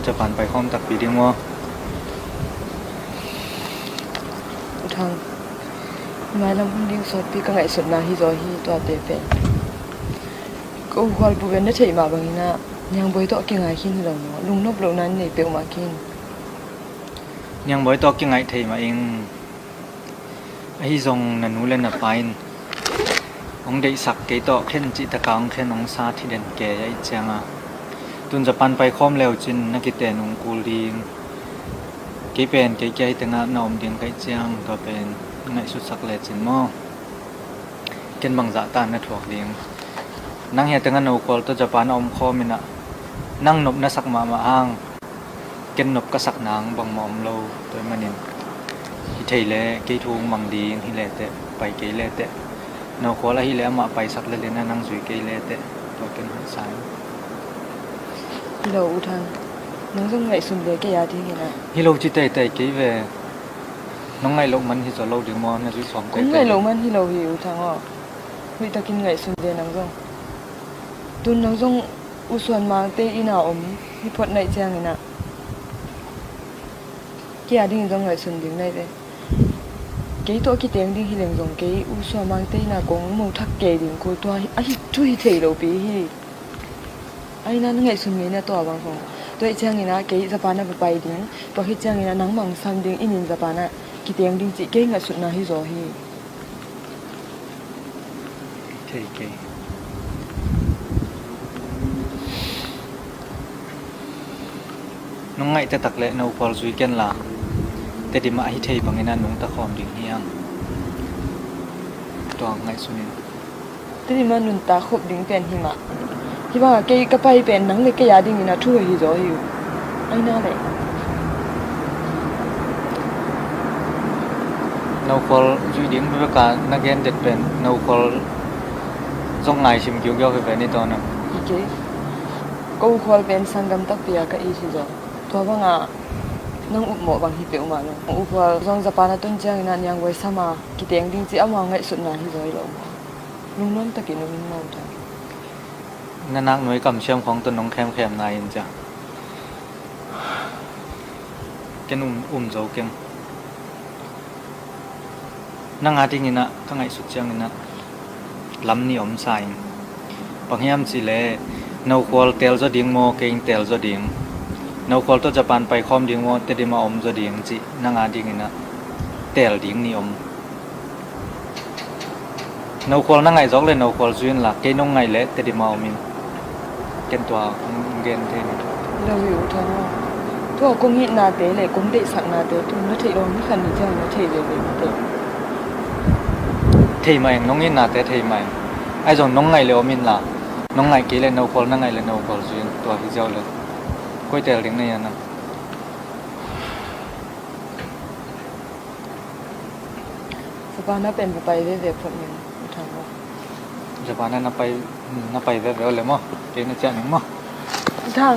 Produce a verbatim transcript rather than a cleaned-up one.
Japan pai khawm takpi ding maw? U Thang, mailam hun ding sawtpi ka ngaihsutna hi zaw hi, tuate pen. Ka U Khual pu pen na theih mah bangin ah Niang Bawi tawh kingai khin hi lo maw? Lungnop lohna in nei peuhmah khin. Niang Bawi tawh kingaih thei mah ing. Ahi zong na nu le na pa in hong deihsak, kei tawh khen cih taka hong khen, hong sa thiden kei ahih cianga, tun Japan pai khawm le uh cin na kiten ung kul ding. Kei pen kei kia hi tengah na om ding ka hih ciang, tua pen ngaihsutsak lecin maw? Ken bangzah ta na thuak ding? Nang hia tengah na U Khual tawh Japan a om khawm inah nang nop na sak mahmah hang, ken nop ka sak nang bangmah om lo. Tua ahih manin hi thei le kei thu hong mang ding hi le teh, pai kei le teh. Na U Khual ahih le amah paisak le le na nang zui kei le teh, tua ken hoih sa ing. Hi lo, U Thang, nang zong ngaihsun ve kei a dingin ah. Hi lo ci teitei kei ve. Nong ngaih loh man hi zaw lo ding maw, na zuih sawm teitei? Kong ngaih loh man hi lo hi, U Thang aw. Hoihtakin ngaihsun ve nang zong. Tun nang zong U Suan Mangte inn a om hi phot na hih ciangin ah, kei a dingin zong ngaihsun ding na hi ve. Kei tawh kiteng ding hi leng zong kei U Suan Mangte inn a kong mo thak kei ding kul, tua hi, ahi thu hi thei lopi hi. Ahi na, na ngaihsun ngei na tua bang khong. Tua hih ciangin ah kei Japan ah va pai ding, tua hih ciangin ah nangmah hong sam ding, inn in Japan ah kiteng ding cih kei ngaihsutna hi zaw hi. Thei kei. Nong ngaih taktak leh na U Khual zui ken la, Tedim ah hi thei bangin ah nungta khawm ding hi hang. Tua ngaihsun in. Tedim ah nuntak khop ding pen hi mah. Hih bangah kei ka pai pen nang le kei a dingin a thu hoih hi zaw hi uh. Ahi na le, na U Khual zui ding bekbek a na gen det pen, na U Khual zong ngaihsim giugiau hi ve ni tawn a. Hi kei. Ka U Khual pen sanggam takpi a ka it hi zaw. Tua bangah nang upmawh bang hi peuhmah lo. U Khual zong Japan a tun ciangin ah Niang Bawi sam a kiteng ding cih amau ngaihsutna hi zaw hi lo. Lungnuam takin um in maw, U Thang. Na naknuai kamsiam khawng tawh nong khemkhem nai in cia. Ken um, um zo keng. Nang a dingin ah ka ngaihsut ciangin ah lam nih om sa ing. Bang hiam cih leh na U Khual teel zaw ding maw, kei ing teel zaw ding? Na U Khual tawh Japan pai khawm ding maw, Tedim ah om zaw ding cih nang a dingin ah teel ding nih om. Na U Khual na ngaih zawk le na U Khual zui in la, kei nong ngaih leh Tedim ah om in. Ken tua hong gen thei ni. Lo hi, U Thang aw. Tua kong itnate le kong deihsaknate tu na theih lo, ni khat ni ciang na thei veve mate. Thei mah ing, nong itnate thei mah ing. Ahi zong nong ngaih le om in la, nong ngaih kei le na U Khual, na ngaih le na U Khual zui in, tua hi ziau le. Koi teel ding na hia nang? Japan ah pen va pai veve phot ning, U Thang aw. Japan ah na pai, na pai veve aw le maw? Kei na ciah ning maw? U Thang,